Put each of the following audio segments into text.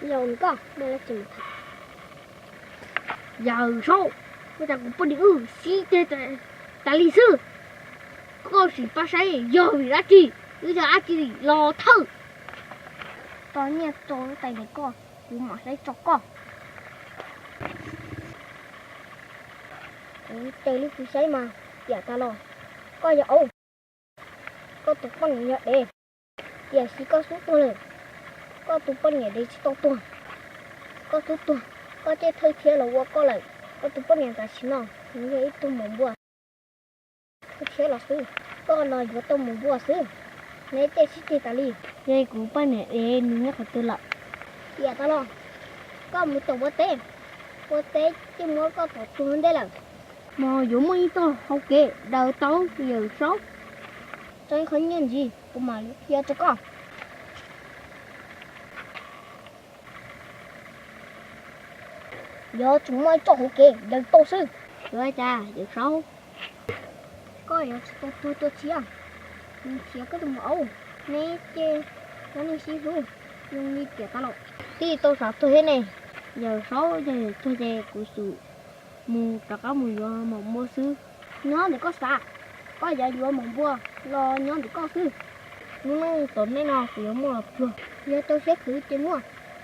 Yog koj muaj dab tsi mus tham? Yawm Saub, ua cas kuv poj niam wb sib ceg tas li xwb? Koj sim pab saib yog vim dab tsi, wb yog dab tsi los thawj. Tso nyiaj rau lub tais ntawm koj, kuv mam saib tso koj. Kuv tes lub kuv saib mas tiam tas los koj yog aub, koj tus poj niam yog dev, tiam sis koj xub tuag lawm. Koj tus poj niam dev tsis tau tuag, koj xub tuag, koj tej thawj thiab los ua koj lawm. Koj tus poj niam tam sim no nws yog ib tug maum npua, thawj thiab los xwb, koj los yuav tau maum npua xwb. Neb tej sib ceg tas li. Yog kuv poj niam dev nws nyob qhov twg lawm? Tiam tas los koj mus tom ua teb, ua teb ces muab koj tom tuag ntej lawm. Mas yuav muaj ib txoj hau kev daws tau Yawm Saub. Tso ib qho nyiaj ntsis kuv mam li qhia rau koj. Yuav tsum muaj ib txoj hau kev daws tau xwb. Yuav ua cas Yawm Saub? Koj yuav tsis tau tuag tuaj tshiab, nws khiav koj tus maum aub. Neb ces nyob nej sib hlub zoo li tiam tas los. Tij tau xav tuag thiab ne. Yawm Saub, yog yuav tuag ces kuv xum mus rov qab mus yuav maum npua xwb. Nyob ntawm koj xav, koj yuav yuav maum npua los nyob ntawm koj xwb. Hnub no tom ntej no kuv yuav muaj los pluag, yog tau siab khwv ces muaj,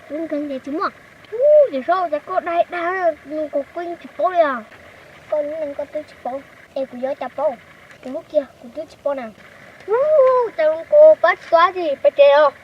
tub nkeeg ces tsis muaj. Ub, Yawm Saub, cas koj dag dag, nws kuv kuj tsis paub li os. Koj lub neej koj twb tsis paub es kuv yuav cas paub? Kuv lub kiag kuv twb tsis paub na. Ub, cas kuv pab tsis tau dab tsi, pab tsev os.